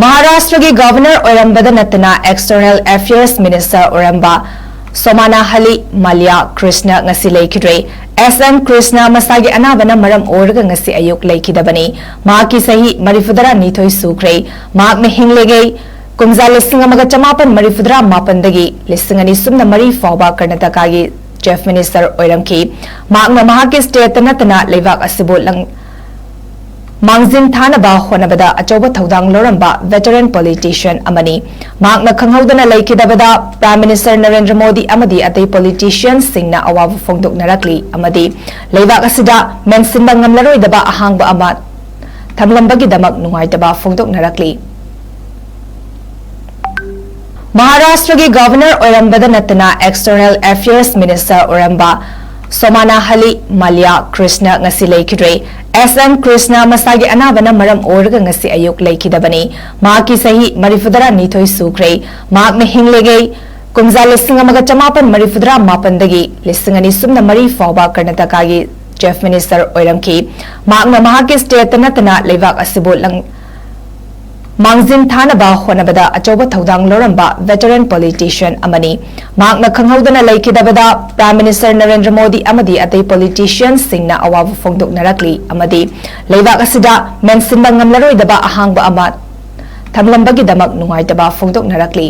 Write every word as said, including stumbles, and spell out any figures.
ꯃꯍꯥꯔꯥꯁꯇ꯭ꯔꯒꯤ ꯒꯚꯔꯅꯔ ꯑꯣꯏꯔꯝꯕꯗ ꯅꯠꯇꯅ external affairs minister ꯑꯣꯏꯔꯝꯕ ꯁꯣꯃꯥꯅꯥꯍꯂꯤ ꯃꯥꯂꯤꯌꯥ ꯀ꯭ꯔꯤꯁꯅ ꯉꯁꯤ ꯂꯩꯈꯤꯗ꯭ꯔꯦ꯫ ꯑꯦꯁ ꯑꯦꯝ ꯀ꯭ꯔꯤꯁꯅ ꯃꯁꯥꯒꯤ ꯑꯅꯥꯕꯅ ꯃꯔꯝ ꯑꯣꯏꯔꯒ ꯉꯁꯤ ꯑꯌꯨꯛ ꯂꯩꯈꯤꯗꯕꯅꯤ꯫ ꯃꯍꯥꯛꯀꯤ ꯆꯍꯤ ꯃꯔꯤꯐꯨꯇꯔꯥ ꯅꯤꯊꯣꯏ ꯁꯨꯈ꯭ꯔꯦ꯫ ꯃꯍꯥꯛꯅ ꯍꯤꯡꯂꯤꯉꯩ ꯀꯨꯝꯖꯥ ꯂꯤꯁꯤꯡ ꯑꯃꯒ ꯆꯃꯥꯄꯟ ꯃꯔꯤꯐꯨꯇꯔꯥ ꯃꯥꯄꯟꯗꯒꯤ ꯂꯤꯁꯤꯡ ꯑꯅꯤ ꯁꯨꯞꯅ ꯃꯔꯤ ꯐꯥꯎꯕ ꯀꯔꯅꯥꯇꯀꯥꯒꯤ ꯆꯤꯐ ꯃꯤꯅꯤꯁꯇꯔ ꯑꯣꯏꯔꯝꯈꯤ꯫ ꯃꯍꯥꯛꯅ ꯃꯍꯥꯛꯀꯤ ꯁ꯭ꯇꯦꯠꯇ ꯅꯠꯇꯅ ꯂꯩꯕꯥꯛ ꯑꯁꯤꯕꯨ ꯂꯪ-, ꯃꯥꯡꯖꯤꯟ ꯊꯥꯅꯕ ꯍꯣꯠꯅꯕꯗ ꯑꯆꯧꯕ ꯊꯧꯗꯥꯡ ꯂꯧꯔꯝꯕ ꯚꯦꯇꯔꯟ ꯄꯣꯂꯤꯇꯤꯁꯤꯌꯟ ꯑꯃꯅꯤ꯫ ꯃꯍꯥꯛꯅ ꯈꯪꯍꯧꯗꯅ ꯂꯩꯈꯤꯗꯕꯗ ꯄ꯭ꯔꯥꯏꯝ ꯃꯤꯅꯤꯁꯇꯔ ꯅꯔꯦꯟꯗ꯭ꯔ ꯃꯣꯗꯤ ꯑꯃꯗꯤ ꯑꯇꯩ ꯄꯣꯂꯤꯇꯤꯁꯤꯌꯟꯁꯤꯡꯅ ꯑꯋꯥꯕ ꯐꯣꯡꯗꯣꯛꯅꯔꯛꯂꯤ ꯑꯃꯗꯤ ꯂꯩꯕꯥꯛ ꯑꯁꯤꯗ ꯃꯦꯟꯁꯤꯟꯕ ꯉꯝꯂꯔꯣꯏꯗꯕ ꯑꯍꯥꯡꯕ ꯑꯃ ꯊꯝꯂꯝꯕꯒꯤꯗꯃꯛ ꯅꯨꯡꯉꯥꯏꯇꯕ ꯐꯣꯡꯗꯣꯛꯅꯔꯛꯂꯤ꯫ ꯃꯍꯥꯔꯥꯁꯇ꯭ꯔꯒꯤ ꯒꯚꯔꯅꯔ ꯑꯣꯏꯔꯝꯕꯗ ꯅꯠꯇꯅ ꯑꯦꯛꯁꯇꯔꯅꯦꯜ ꯑꯦꯐꯤꯌꯔꯁ ꯃꯤꯅꯤꯁꯇꯔ ꯑꯣꯏꯔꯝꯕ ꯁꯣꯃꯥꯅꯥꯍꯂꯤ ꯃꯥꯂꯤꯌꯥ ꯀ꯭ꯔꯤꯁꯅ ꯉꯁꯤ ꯂꯩꯈꯤꯗ꯭ꯔꯦ꯫ ꯑꯦꯁ ꯑꯦꯝ ꯀ꯭ꯔꯤꯁꯅ ꯃꯁꯥꯒꯤ ꯑꯅꯥꯕꯅ ꯃꯔꯝ ꯑꯣꯏꯔꯒ ꯉꯁꯤ ꯑꯌꯨꯛ ꯂꯩꯈꯤꯗꯕꯅꯤ꯫ ꯃꯍꯥꯛꯀꯤ ꯆꯍꯤ ꯃꯔꯤꯐꯨꯇꯔꯥ ꯅꯤꯊꯣꯏ ꯁꯨꯈ꯭ꯔꯦ꯫ ꯃꯍꯥꯛꯅ ꯍꯤꯡꯂꯤꯉꯩ ꯀꯨꯝꯖꯥ ꯂꯤꯁꯤꯡ ꯑꯃꯒ ꯆꯃꯥꯄꯟ ꯃꯔꯤꯐꯨꯇꯔꯥ ꯃꯥꯄꯟꯗꯒꯤ ꯂꯤꯁꯤꯡ ꯑꯅꯤ ꯁꯨꯞꯅ ꯃꯔꯤ ꯐꯥꯎꯕ ꯀꯔꯅꯥꯇꯀꯥꯒꯤ ꯆꯤꯐ ꯃꯤꯅꯤꯁꯇꯔ ꯑꯣꯏꯔꯝꯈꯤ꯫ ꯃꯍꯥꯛꯅ ꯃꯍꯥꯛꯀꯤ ꯁ꯭ꯇꯦꯠꯇ ꯅꯠꯇꯅ ꯂꯩꯕꯥꯛ ꯑꯁꯤꯕꯨ ꯂꯪ-, ꯃꯥꯡꯖꯤꯟ ꯊꯥꯅꯕ ꯍꯣꯠꯅꯕꯗ ꯑꯆꯧꯕ ꯊꯧꯗꯥꯡ ꯂꯧꯔꯝꯕ ꯚꯦꯇꯔꯟ ꯄꯣꯂꯤꯇꯤꯁꯤꯌꯟ ꯑꯃꯅꯤ꯫ ꯃꯍꯥꯛꯅ ꯈꯪꯍꯧꯗꯅ ꯂꯩꯈꯤꯗꯕꯗ ꯄ꯭ꯔꯥꯏꯝ ꯃꯤꯅꯤꯁꯇꯔ ꯅꯔꯦꯟꯗ꯭ꯔ ꯃꯣꯗꯤ ꯑꯃꯗꯤ ꯑꯇꯩ ꯄꯣꯂꯤꯇꯤꯁꯤꯌꯟꯁꯤꯡꯅ ꯑꯋꯥꯕ ꯐꯣꯡꯗꯣꯛꯅꯔꯛꯂꯤ ꯑꯃꯗꯤ ꯂꯩꯕꯥꯛ ꯑꯁꯤꯗ ꯃꯦꯟꯁꯤꯟꯕ ꯉꯝꯂꯔꯣꯏꯗꯕ ꯑꯍꯥꯡꯕ ꯑꯃ ꯊꯝꯂꯝꯕꯒꯤꯗꯃꯛ ꯅꯨꯡꯉꯥꯏꯇꯕ ꯐꯣꯡꯗꯣꯛꯅꯔꯛꯂꯤ꯫